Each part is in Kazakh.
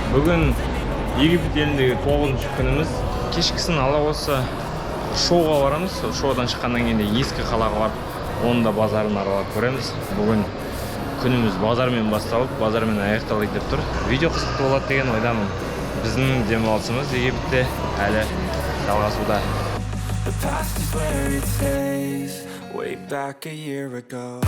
Бүгін Египет еліндегі тоғызыншы күніміз. Кешкісін Алла қаласа, шоуға барамыз. Сол шоудан шыққаннан кейін де ескі қалаға барып, оның да базарын аралап көреміз. Бүгін күніміз базармен басталып, базармен аяқталайын деп тұр. Видео қызықты болады деген ойдамын. Біздің демалысымыз Египетте әлі жалғасуда. The past is where it stays. Way back a year ago.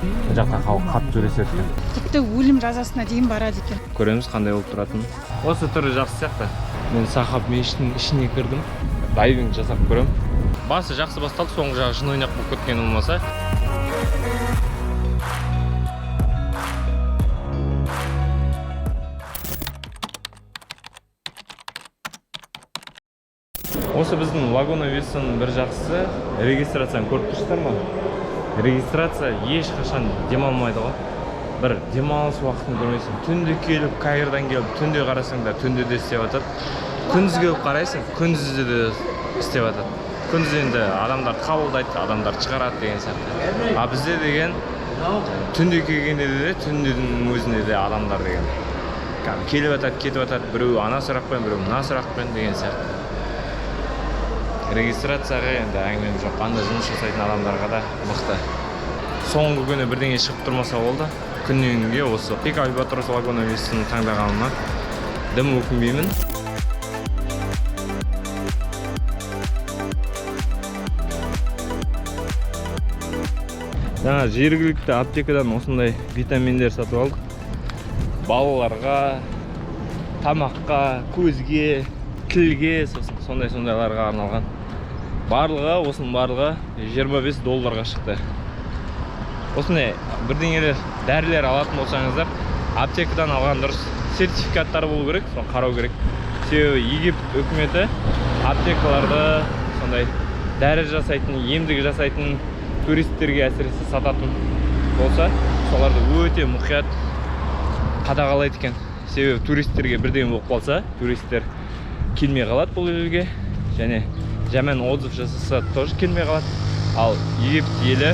Бұл жақта халық қатты сөйлеседі екен. Тіпті өлім жазасына дейін барады екен. Көреміз қандай болып тұратынын. Осы түрі жақсы сияқты. Мен Сахаб мешітінің ішіне кірдім, дайвинг жасап көремін. Басы жақсы басталды, соңғы жағы шын ойнақ болып кеткен болмаса. Осы біздің Лагуна Вистаның бір жақсысы, регистрацияны көріп тұрсыздар ма? Регистрация ешқашан демалмайды ғой. Бір демалыс уақытын көрмейсің. Түнде келіп, Каирдан келіп, түнде қарасаң да, түнде де істеп жатады. Күндіз келіп қарайсың, күндізде де істеп жатады. Күндіз енді адамдар қабылдайды, адамдар шығарады деген сияқты. А бізде деген түнде келгенде де, түндің өзінде де адамдар деген кәдімгі келіп жатады, кетіп жатады, біреу ана сұрақпен, біреу мына сұрақпен деген сияқты. Регистрацияға енді әңгімем жоқ, анда жұмыс жасайтын адамдарға да мықты. Соңғы күні бірдеңе шығып тұрмаса болды. Күннен күнге осы Пик Альбатрос Лагуна Вистаны таңдағаныма дым өкінбеймін. Жаңа жергілікті аптекадан осындай витаминдер сатып алдық. Балаларға, тамаққа, көзге, тілге, сосын сондай сондайларға арналған. Барлығы, осының барлығы 25 долларға шықты. Осындай бірдеңелер, дәрілер алатын болсаңыздар, аптекадан алған дұрыс. Сертификаттар болу керек, соны қарау керек. Себебі Египет үкіметі аптекаларды сондай дәрі жасайтын, емдік жасайтын, туристерге әсіресе сататын болса, соларды өте мұқият қадағалайды екен. Себебі туристерге бірдеңе болып қалса, туристер келмей қалады бұл елге, және жаман отзыв жасаса, тоже келмей қалады. Ал Египет елі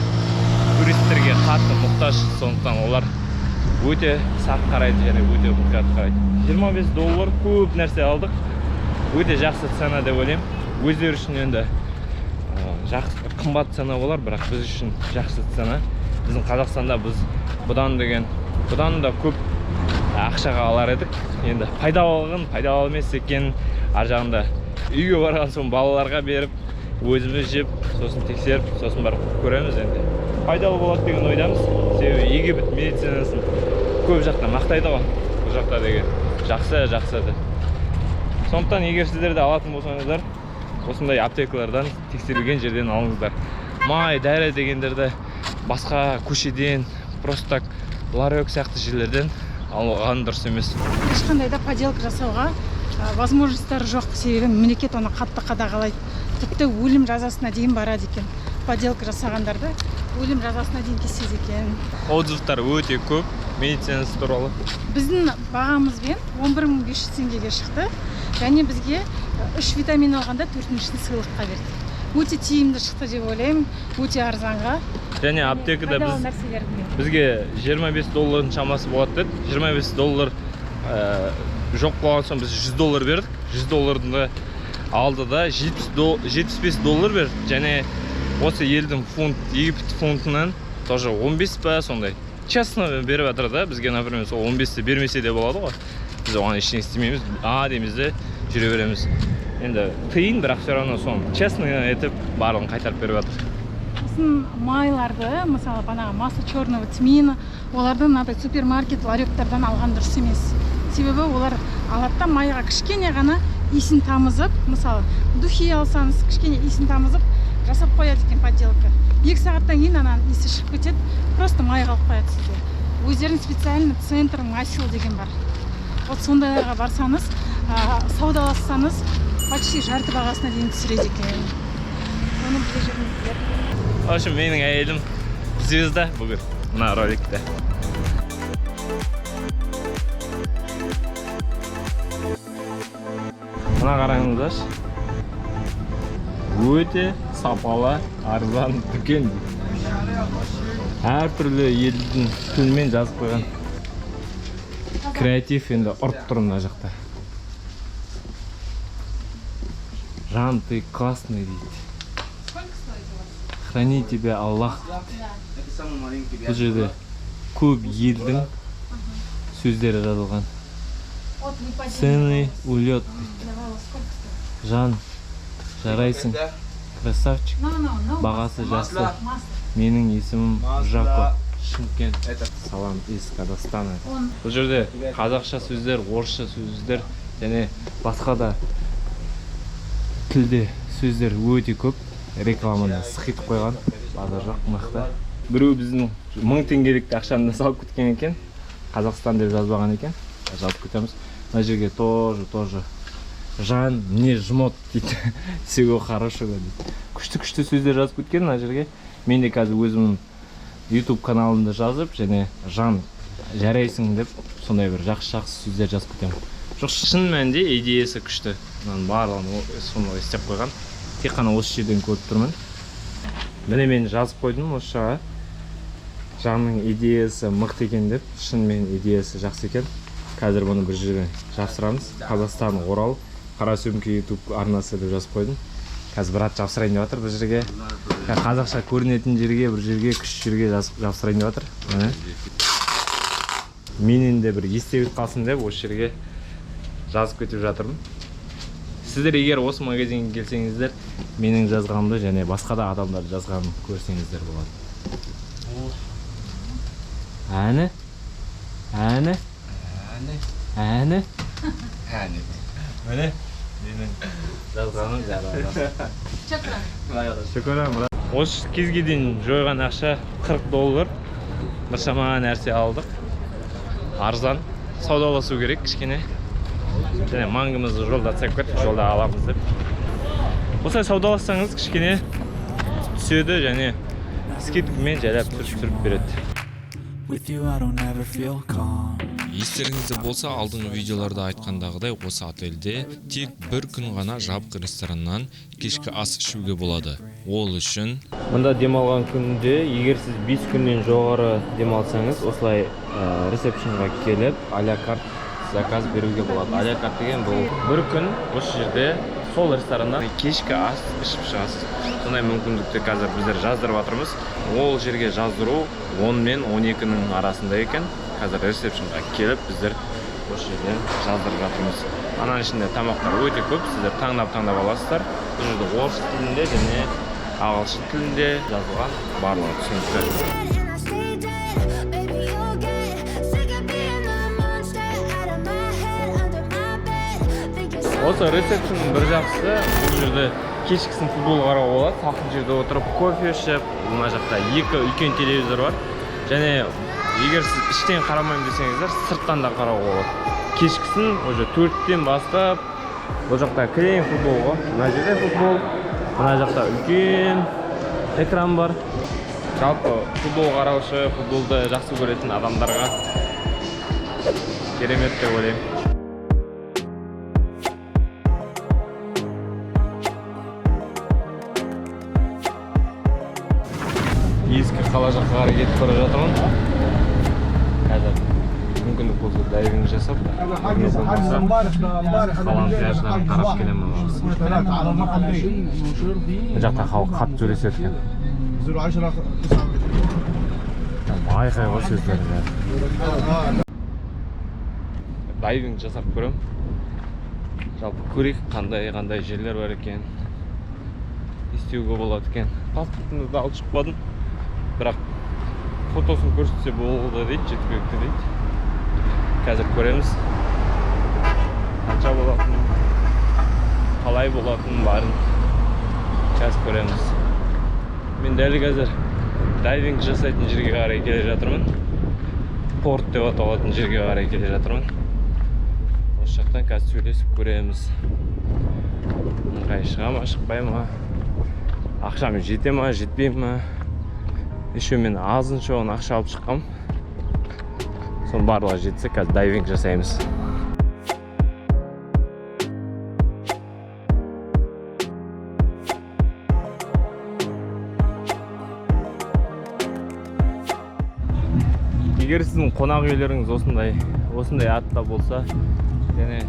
туристерге қатты мұқтаж, сондықтан олар өте сақ қарайды және өте мұқият қарайды. 25 доллар көп нәрсе алдық, өте жақсы цена деп ойлаймын. Өздері үшін енді жақсы, қымбат цена болар, бірақ біз үшін жақсы цена. Біздің Қазақстанда біз бұдан деген, бұдан да көп ақшаға алар едік. Енді пайдалығын, пайдалы емес екенін ар жағында үйге барған соң балаларға беріп, өзіміз жеп, сосын тексеріп, сосын барып көреміз енді. Пайдалы болады деген ойдамыз. Себебі Египет медицинасын көп жақта мақтайды ғой. Бұл жақта деген жақсы, жақсы деп. Сондықтан егер сіздер де алатын болсаңыздар, осындай аптекалардан, тексерілген жерден алыңыздар. Май, дәрі дегендерді басқа көшеден, просто так ларек сияқты жерлерден алған дұрыс емес. Ешқандай да поделка жасауға возможностьтары жоқ, себебі мемлекет оны қатты қадағалайды. Тіпті өлім жазасына дейін барады екен. Поделка жасағандарды өлім жазасына дейін кеседі екен. Отзывтар өте көп медицинасы туралы. Біздің бағамызбен 11 500 теңгеге шықты, және бізге үш витамин алғанда төртіншісін сыйлыққа берді. Өте тиімді шықты деп ойлаймын, өте арзанға. Және аптекада Пайдалы біз нәрселерді. Бізге 25 доллардың шамасы болады деді. 25 доллар жоқ болған соң, біз 100 доллар бердік. 100 долларды алды да, 75 доллар берді. Және осы елдің фунт, Египет фунтынан тоже 15 па, сондай честно беріп жатыр да бізге. Например, сол 15-ті бермесе де болады ғой, біз оған ештеңе істемейміз, а дейміз де жүре береміз. Енді қиын, бірақ все равно соны честно етіп барлығын қайтарып беріп жатыр. Сосын майларды, мысалы, бағанағы масло черного тмина, оларды мынадай супермаркет, ларектардан алған дұрыс емес. Себебі олар алады да, майға кішкене ғана иісін тамызып, мысалы, духи алсаңыз, кішкене иісін тамызып жасап қояды екен подделка. 2 сағаттан кейін ананың иісі шығып кетеді, просто май қалып қояды сізде. Өздерінің специально центр масел деген бар. Вот сондайларға барсаңыз, саудалассаңыз, почти жарты бағасына дейін түсіреді екен. Оны біле жүріңіздер. В общем, менің әйелім звезда бүгін мына роликте. Мына қараңыздаршы. Өте сапалы, арзан дүкен дейді. Әртүрлі елдің тілімен жазып қойған. Креатив енді ұрып тұр мына жақта. Жан, ты классный дейді. Сколько стоит у вас? Храни тебя Аллах. Это самый маленький. Бұл жерде көп елдің сөздері жазылған. От выпадения Ценный волос. улет. Для волос сколько стоит? Жан, жарайсың, красавчик. No, no, no. Бағасы масло. жақсы. Масло. Менің есімім Масло. Жако. Шымкент. Салам из Казахстана. Он Бұл жерде қазақша сөздер, орысша сөздер және басқа да тілде сөздер өте көп. Рекламаны сықитып қойған. Базар жоқ мықты. Біреу біздің 1000 теңгелік ақшаны да салып кеткен екен. Қазақстан деп жазбаған екен. Жазып кетеміз. Мына жерге тоже «Жан не жмот» дейді. «Всего хорошего» дейді. Күшті күшті сөздер жазып кеткен мына жерге. Мен де қазір өзімнің YouTube каналымда жазып және «Жан, жарайсың» деп сондай бір жақсы жақсы сөздер жазып кетемін. Жоқ, шын мәнінде идеясы күшті. Мынаның барлығын соны істеп қойған. Тек қана осы жерден көріп тұрмын. Міне, мен жазып қойдым осы жаққа. Жанның идеясы мықты екен деп. Шынымен идеясы жақсы екен. Қазір бұны бір жерге жапсырамыз. Қазақстан, Орал, Қара сөмке YouTube арнасы деп жазып қойдым. Қазір брат жапсырайын деп жатыр бір жерге. Қазақша көрінетін жерге, бір жерге, күшті жерге жазып жапсырайын деп жатыр. Міне. Менен де бір естелік қалсын деп осы жерге жазып кетіп жатырмын. Сіздер егер осы магазинге келсеңіздер, менің жазғанымды және басқа да адамдар жазғанын көрсеңіздер болады. Әні, әні, әні. Әні. Міне, менің жазғаным. Шүкран. Шүкір, брат. Осы кезге дейін жойған ақша 40 доллар. Біршама нәрсе алдық. Арзан. Саудаласу керек кішкене. Және мангымызды жолда тастап кеттік, жолда аламыз деп. Осылай саудалассаңыз, кішкене түседі және скидкамен жайлап түсіріп түсіріп береді. With you, I don't ever feel calm. Естеріңізде болса, алдыңғы видеоларда айтқандағыдай, осы отельде тек бір күн ғана жабық рестораннан кешкі ас ішуге болады. Ол үшін Мында демалған күнде, егер сіз 5 күннен жоғары демалсаңыз, осылай ресепшнға келіп, а-ля карт заказ беруге болады. А-ля карт деген бұл бір күн осы жерде сол рестораннан кешкі ас ішіп шығасыз. Сондай мүмкіндікті қазір біздер жаздырып жатырмыз. Ол жерге жаздыру 10 мен 12-нің арасында екен. Қазір ресепшнға келіп, біздер осы жерден жаздырып жатырмыз. Ананың ішінде тамақтар өте көп, сіздер таңдап таңдап аласыздар. Бұл жерде орыс тілінде және ағылшын тілінде жазылған, барлығы түсінікті. And I stay dead. Baby, you'll get sick of being the monster out of my head, under my bed. Think you're so Осы ресепшннің бір жақсысы, бұл жерде кешкісін футбол қарауға болады. Салқын жерде отырып, кофе ішіп. Мына жақта екі үлкен телевизор бар және егер сіз іштен қарамаймын десеңіздер, сырттан да қарауға болады. Кешкісін уже 4-тен бастап бұл жақта кілең футбол ғой. Мына жерде футбол, мына жақта үлкен экран бар. Жалпы футбол қараушы, футболды жақсы көретін адамдарға керемет деп ойлаймын. Ескі қала жаққа қарай кетіп бара жатырмын. Қазір мүмкіндік болса, дайвинг жасап, мүмкіндік болмаса, қаланың пляждарын қарап келемін. Мына жақта халық қатты сөйлеседі екен. 0 10 9. Айқай ғой сөздері бәрі. Дайвинг жасап көремін. Жалпы көрейік, қандай қандай жерлер бар екен, не істеуге болады екен. Паспортымды да алып шықпадым, бірақ фотосын көрсетсе болды дейді, жеткілікті дейді. Қазір көреміз қанша болатынын, қалай болатынын, барын қазір көреміз. Мен дәл қазір дайвинг жасайтын жерге қарай келе жатырмын. Порт деп аталатын жерге қарай келе жатырмын. Осы жақтан қазір сөйлесіп көреміз, ыңғай шыға ма, шықпай ма, ақшам жете ма, жетпей ма. Еще мен азын шоғын ақша алып шыққам. Соның барлығы жетсе, қазір дайвинг жасаймыз. Егер сіздің қонақ үйлеріңіз осындай атта болса, және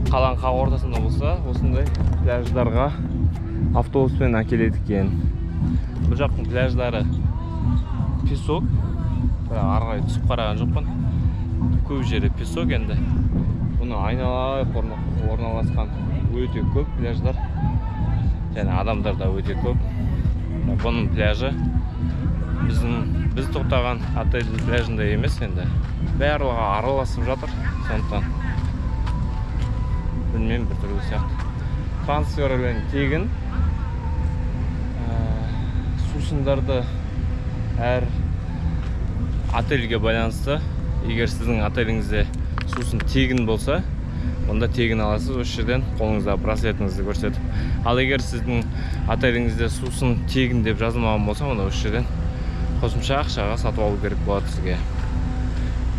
қаланың қақ ортасында болса, осындай пляждарға автобуспен әкеледі екен. Бұл жақтың пляждары песок, бірақ ары қарай түсіп қараған жоқпын. Көп жері песок енді. Бұны айналайық орналасқан өте көп пляждар. Және адамдар да өте көп. Бұның пляжы біз тоқтаған отельдің пляжында емес енді. Барлығы араласып жатыр, сондықтан білмеймін, біртүрлі сияқты. Трансфермен тегін. Сусындарды әр отельге байланысты. Егер сіздің отеліңізде сусын тегін болса, онда тегін аласыз осы жерден, қолыңыздағы браслетіңізді көрсетіп. Ал егер сіздің отеліңізде сусын тегін деп жазылмаған болса, онда осы жерден қосымша ақшаға сатып алу керек болады сізге.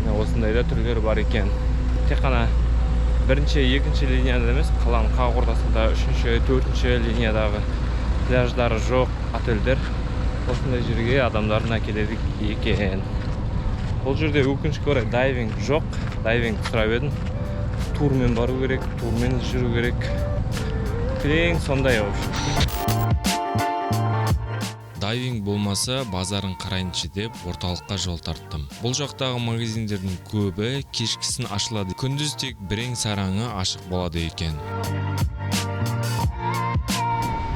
Міне осындай да түрлері бар екен. Тек қана бірінші, екінші линияда емес, қаланың қақ ортасында үшінші, төртінші линиядағы пляждары жоқ отельдер осындай жерге адамдарын әкеледі екен. Бұл жерде өкінішке орай дайвинг жоқ. Дайвинг сұрап едім. Турмен бару керек, турмен жүру керек. Кілең сондай, в общем. Дайвинг болмаса базарын қарайыншы деп орталыққа жол тарттым. Бұл жақтағы магазиндердің көбі кешкісін ашылады. Күндіз тек бірең-сараңы ашық болады екен.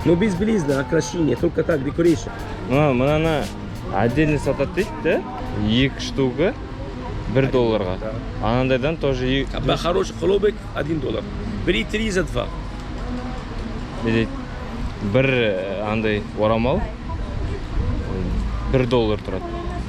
Ну, без белизны, окрашение, только так, декорейшн. Мынаны отдельно сатады дейді да? Екі штука бір долларға. Анандайдан тоже Аба хороший хлопок 1 доллар. Бери 3 за 2. Дейді, бір андай орамал бір доллар тұрады.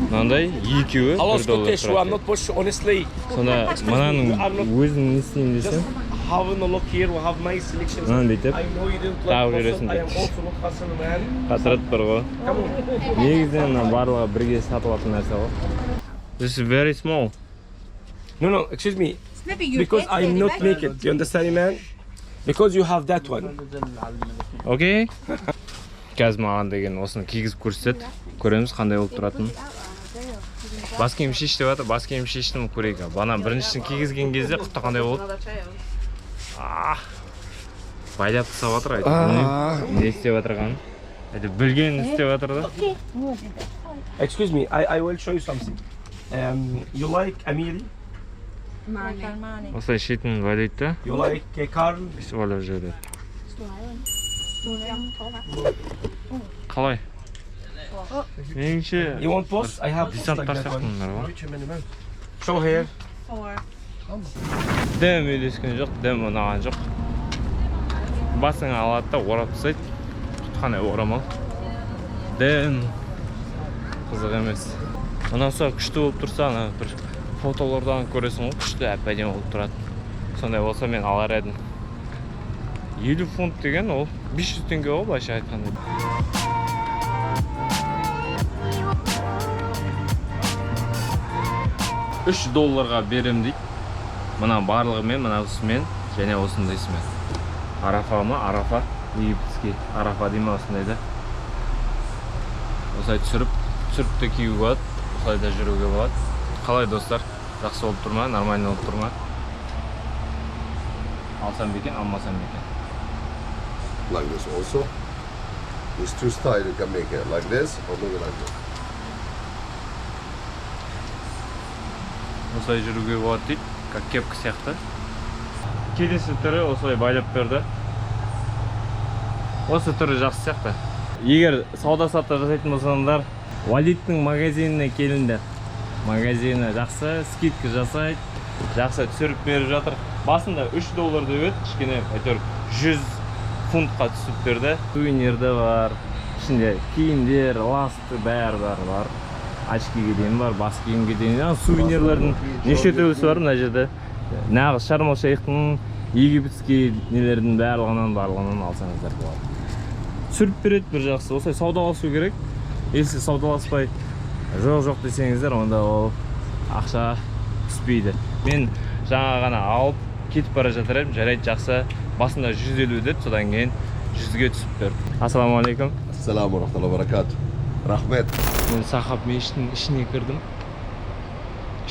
Мынандай екеуі бір خلاص доллар كنت شو I'm тұрады. not push honestly. Сонда мынаның өзін не істеймін десем, Just having a look here, we have nice selections. Мынаны бүйтіп I know you didn't like тағып hustle. жүресің I am деп. also not hustle man. Қатырады бір ғой. Come on. Негізінен мына барлығы бірге сатылатын нәрсе ғой. This is very small. No, no, excuse me. Because I'm not naked. You understand me, man? Because you have that one. Окей. Қазір маған деген осыны кигізіп көрсетеді. Көреміз қандай болып тұратынын. Бас киім шеш деп жатыр. Бас киім шештім, көрейік. Бана біріншісін кигізген кезде құтты қандай болды? Байлап тастап жатыр, әйтеуір. Не істеп жатырғанын. Әйтеуір білгенін істеп жатыр да. Excuse me, I will show you something. You like Amiri? Осылай шетін байлайды да. You like Carl? Бүйтіп байлап жібереді. Қалай? Меніңше You want post? I have post like десанттар that сияқты one. мыналар ғой. Show here. Дәм үйлескен жоқ, дәм ұнаған жоқ. Басыңа алады да орап тастайды. Қандай орамал. Дәм қызық емес. Ұнаса күшті болып тұрса, ана бір фотолардан көресің ғой, күшті әп-әдемі болып тұрады. Сондай болса мен алар едім. 50 фунт деген ол 500 теңге ғой былайша айтқанда. Үш долларға берем дейді. Мына барлығымен, мынасымен және осындайсымен. Арафа ма? Арафа. Египетский арафа дей ма осындай да. Осылай түсіріп те киюге болады, осылай да жүруге болады. Қалай достар? Жақсы болып тұр ма? Нормально болып тұр ма? Алсам ба екен, алмасам ба екен? Like this also. There's two styles you can make it, like this or maybe like this. Осылай жүруге болады дейді, как кепка сияқты. Келесі түрі осылай байлап берді. Осы түрі жақсы сияқты. Егер сауда-саттық жасайтын болсаңдар, Валидтің магазиніне келіңдер. Магазині жақсы, скидка жасайды, жақсы түсіріп беріп жатыр. Басында үш доллар деп еді, кішкене әйтеуір 100 фунтқа түсіп берді. Сувенир де бар, ішінде киімдер, ласты бәрі бар. Очкиге дейін бар, бас киімге дейін. Сувенирлердің неше түрлісі бар мына жерде. Нағыз Шарм-эль-Шейхтің, египетский нелердің барлығынан алсаңыздар болады. Түсіріп береді бір жақсы. Осылай саудаласу керек. Если саудаласпай жоқ жоқ десеңіздер, онда ол ақша түспейді. Мен жаңа ғана алып кетіп бара жатыр едім. Жарайды, жақсы. Басында 150 деді, содан кейін 100-ге түсіп берді. Ассалаумағалейкум. Ассаламу алейкум ва рахматуллахи ва баракатух. Рахмет. Мен Сахаб мешітінің ішіне кірдім.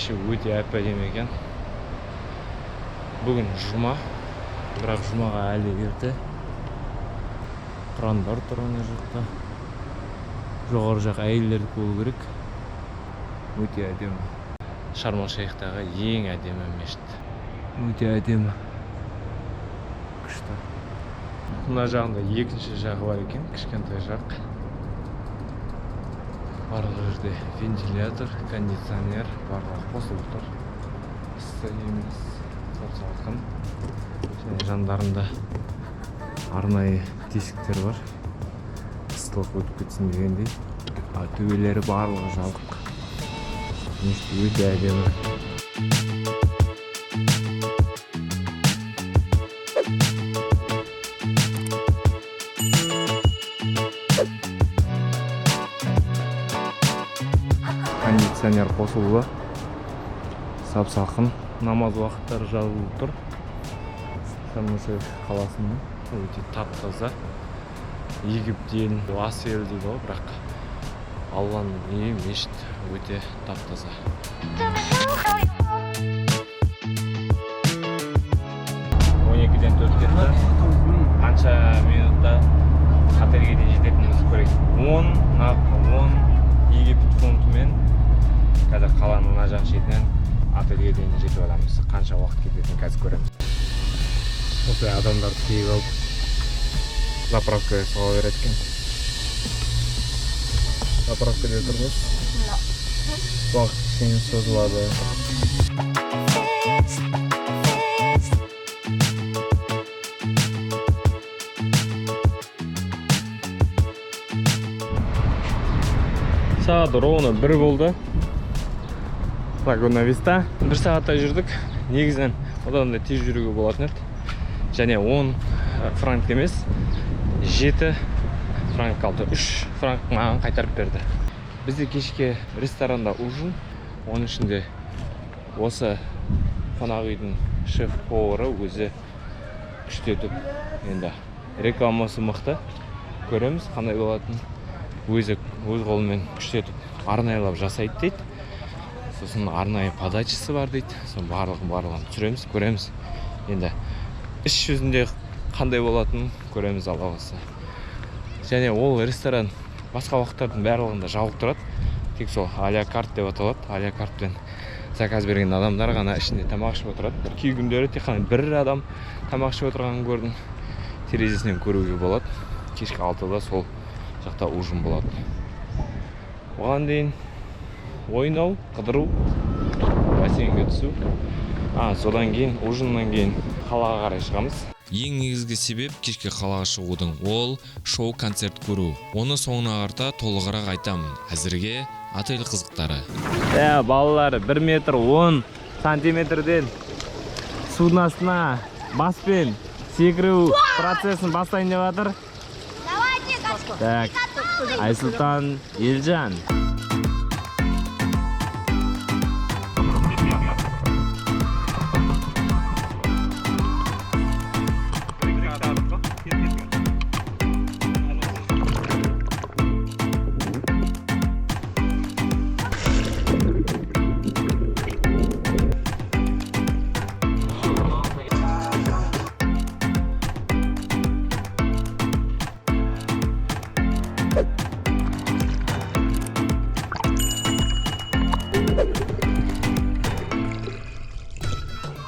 Іші өте әп-әдемі екен. Бүгін жұма, бірақ жұмаға әлі ерте. Құрандар тұр ана жақта. Жоғары жақ әйелдердікі болу керек. Өте әдемі. Шарм-эль-Шейхтағы ең әдемі мешіт. Өте әдемі. Күшті. Мына жағында екінші жағы бар екен, кішкентай жақ. Барлық жерде вентилятор, кондиционер, барлығы қосылып тұр. Ыссы емес, сап-салқын. Және жандарында арнайы тесіктер бар. Ыстылық өтіп кетсін дегендей. А төбелері барлығы жабық. Мешіт өте әдемі. Кондиционер қосылды. Сап-салқын. Намаз уақыттары жазылып тұр. Шарм-эль-Шейх қаласының өте тап-таза. Египет елін лас ел дейді ғой, бірақ Алланың үйі, мешіт өте тап-таза. Он екіден төрт кетті. Қанша минутта отельге дейін жететінімізді көрейік. 10, нақ 10 Египет фунтымен қазір қаланың мына жақ шетінен отельге дейін жетіп аламыз. Қанша уақыт кететінін қазір көреміз. Осылай адамдарды тиеп алып заправкаға сала береді екен. Заправкада тұрмыз. Уақыт кішкене созылады. Сағат ровно 1 болды. Лагуна Виста. 1 сағаттай жүрдік. Негізінен одан да тез жүруге болатын еді. Және 10 франк емес, 7 франк қалды. 3 франк маған қайтарып берді. Бізде кешке ресторанда ужин. Оның ішінде осы қонақ үйдің шеф-повары өзі күштетіп, енді рекламасы мықты. Көреміз қандай болатынын. Өзі өз қолымен күштетіп арнайылап жасайды дейді. Сосын арнайы подачасы бар дейді. Соның барлығын түсіреміз, көреміз. Енді іс жүзінде қандай болатынын көреміз Алла қаласа. Және ол ресторан басқа уақыттардың барлығында жабық тұрады. Тек сол а-ля карт деп аталады. А-ля картпен заказ берген адамдар ғана ішінде тамақ ішіп отырады. Бір кей күндері тек қана бір адам тамақ ішіп отырғанын көрдім. Терезесінен көруге болады. Кешкі 6-да сол жақта ужин болады. Оған дейін ойнау, қыдыру, бассейнге түсу. Содан кейін, ужиннан кейін қалаға қарай шығамыз. Ең негізгі себеп кешкі қалаға шығудың ол шоу-концерт көру. Оны соңына қарата толығырақ айтамын. Әзірге отель қызықтары. Балалар, 1 метр 10 сантиметрден судың астына баспен секіру процесін бастайын деп жатыр. Так, Айсұлтан, Елжан.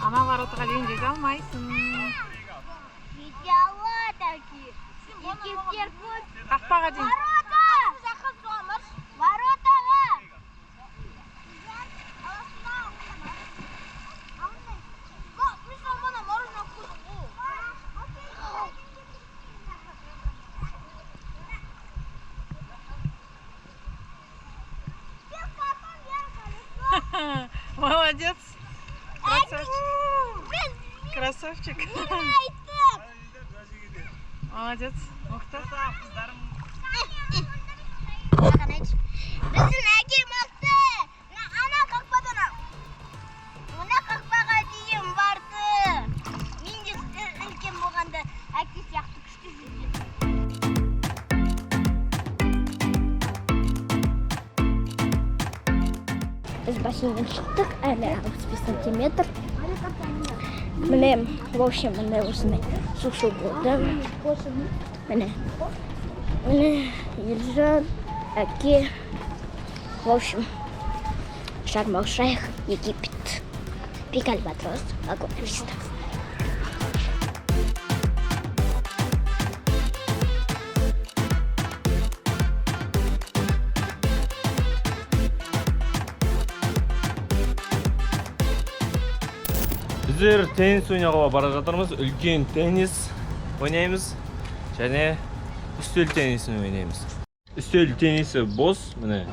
Ана воротаға дейін жете алмайсың. Жете алады әке. Еркектер көп. Қақпаға дейін. Ворота! Воротаға! Молодец. Красавчик. Красавчик. Молодец. Мықты. Біздің әке мықты. Ана қақпадан мына қақпаға дейін барды. Мен де үлкен болғанда әке сияқты күшті жүземін. Біз Бассейннен шықтық, әлі 65 сантиметр. Міне, в общем, міне осындай су болды. Міне. Міне, Елжан, әке. В общем, Шарм-эль-Шейх, Египет. Пик Альбатрос, Лагуна Виста. Біздер теннис ойнауға бара жатырмыз. Үлкен теннис ойнаймыз және үстел теннисін ойнаймыз. Үстел теннисі бос, міне,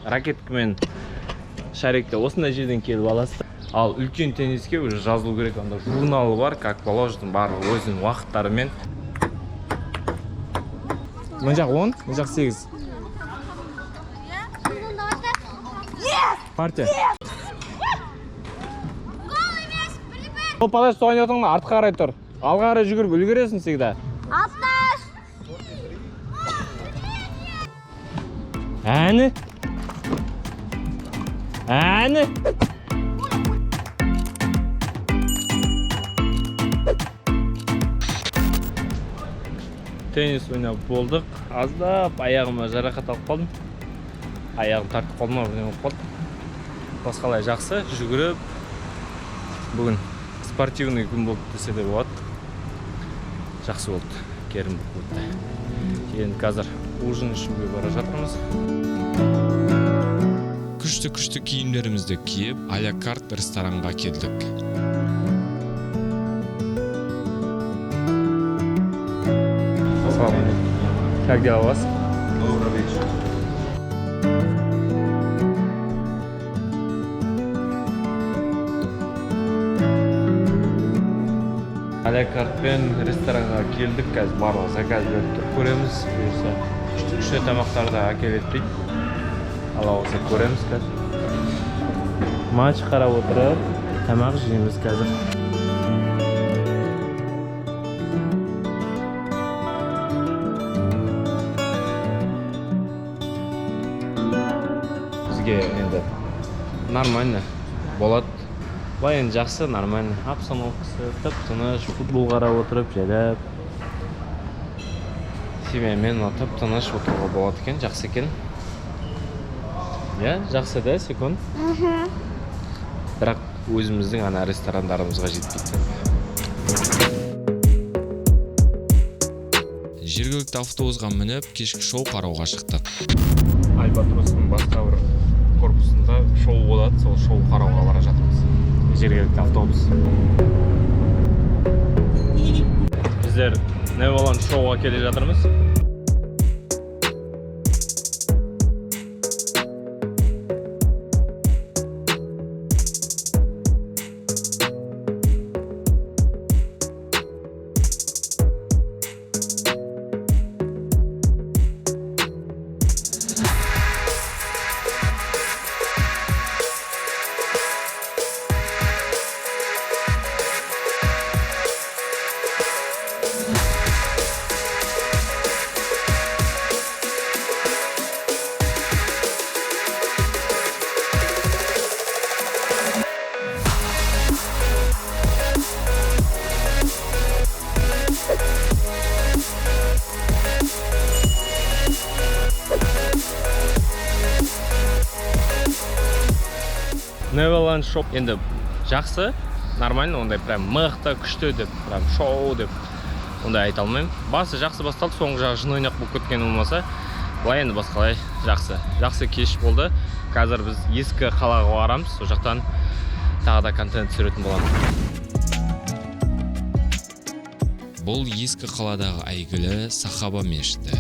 ракеткамен шарикті осындай жерден келіп аласыз. Ал үлкен тенниске уже жазылу керек, анда журналы бар, как положено, барлығы өзінің уақыттарымен. Мына жақ 10, мына жақ 8. Партия. Ол подача соғайын отырғанда артқа қарай тұр. Алға қарай жүгіріп үлгересің всегда. Атташ! Әні? Әні? Теннис ойнап болдық. Аздап аяғыма жарақат алып қалдым. Аяғым тартып қалды ма, бірдеңе болып қалды. Басқалай жақсы, жүгіріп. Бүгін спортивный күн болды десе де болады. Жақсы болды, керім болып өтті. Енді қазір ужин ішуге бара жатырмыз. Күшті-күшті киімдерімізді киіп, а-ля карт ресторанға келдік. Салам алейкум. Как дела у вас? Добрый вечер. А-ля картпен ресторанға келдік, қазір барлығы заказ беріп тұр, көреміз, бұйырса. Күшті-күшті тамақтарды әкеледі дейді. Алла қаласа көреміз қазір. Матч қарап отырып, тамақ жейміз қазір. Бізге енді нормально болады. Былай енді жақсы, нормально. Обстановкасы тып-тыныш, футбол қарап отырып, жайлап. Семьямен тып-тыныш отыруға болады екен, жақсы екен. Иә, жақсы да, секунд. Бірақ өзіміздің ана ресторандарымызға жетпейді. Жергілікті автобусқа мініп, кешкі шоу қарауға шықтық. Альбатростың басқа бір корпусында шоу болады, сол шоу қарауға бара жатырмыз. Жергілікті автобус. Біздер Neverland шоуға келе жатырмыз. Neverland Shop енді жақсы, нормально, ондай прям мықты, күшті деп, прям шоу деп ондай айта алмаймын. Басы жақсы басталды, соңғы жағы жын ойнақ болып кеткен болмаса, былай енді басқалай жақсы. Жақсы кеш болды. Қазір біз ескі қалаға барамыз, сол жақтан тағы да контент түсіретін боламыз. Бұл ескі қаладағы әйгілі Сахаба мешіті.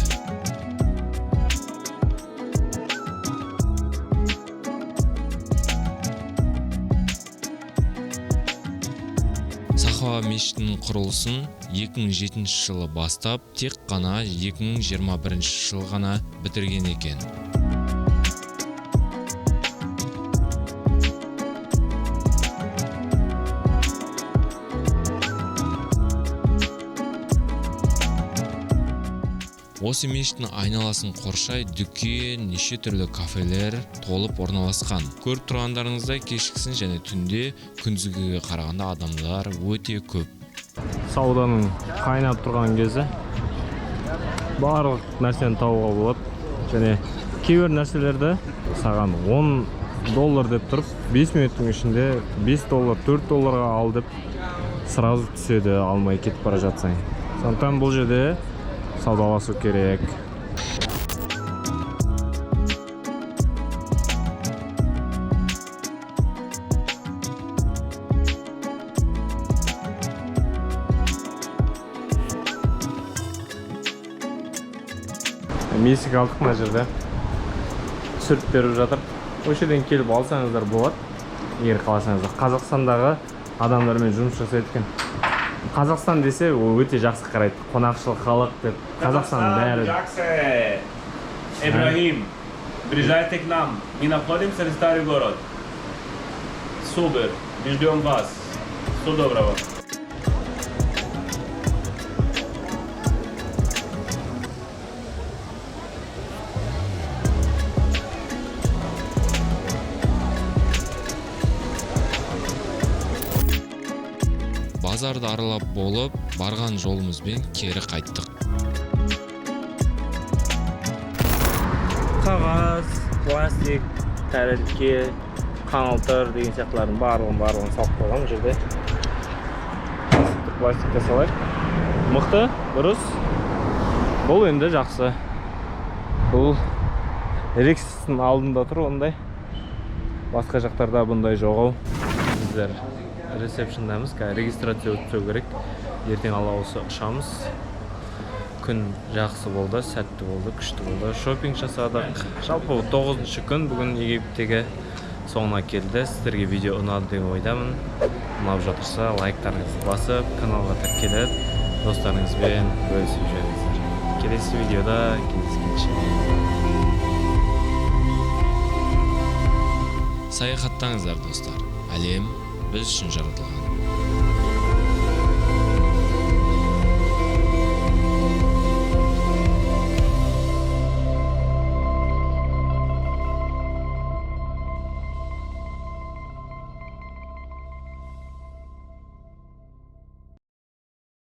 Сахаба мешітінің құрылысын 2007 жылы бастап, тек қана 2021 жылы ғана бітірген екен. Осы мешіттің айналасын қоршай дүкен, неше түрлі кафелер толып орналасқан. Көріп тұрғандарыңыздай, кешкісін және түнде күндізгіге қарағанда адамдар өте көп. Сауданың қайнап тұрған кезі, барлық нәрсені табуға болады. Және кейбір нәрселерді саған 10 доллар деп тұрып, 5 минуттың ішінде 5 доллар, 4 долларға ал деп сразу түседі, алмай кетіп бара жатсаң. Сондықтан бұл жерде саудаласу керек. Месік алдық, мына жерде түсіріп беріп жатыр. Осы жерден келіп алсаңыздар болады, егер қаласаңыздар. Қазақстандағы адамдармен жұмыс жасайды екен. Қазақстан десе, ол өте жақсы қарайды, қонақшыл халық деп. Қазақстанның бәрі. Жақсы. Ибрагим, приезжайте к нам. Мы находимся в старый город. Супер. Мы ждем вас. Всего доброго. Базарды аралап болып, барған жолымызбен кері қайттық. Қағаз, пластик, тәрелке, қаңылтыр деген сияқтылардың барлығын салып қойған бұл жерде. Пластикті пластикке салайық. Мықты, дұрыс. Бұл енді жақсы. Бұл Рексустың алдында тұр ондай. Басқа жақтарда бұндай жоқ ау. Біздер ресепшндамыз, қазір регистрация өткізу керек. Ертең Алла қаласа ұшамыз. Күн жақсы болды, сәтті болды, күшті болды. Шопинг жасадық. Жалпы 9-шы күн бүгін Египеттегі соңына келді. Сіздерге видео ұнады деп ойдамын. Ұнап жатырса лайктарыңызды басып, каналға тіркеліп, достарыңызбен бөлісіп жіберіңіздер. Келесі видеода кездескенше. Саяхаттаңыздар, достар. Әлем біз үшін жаратылған.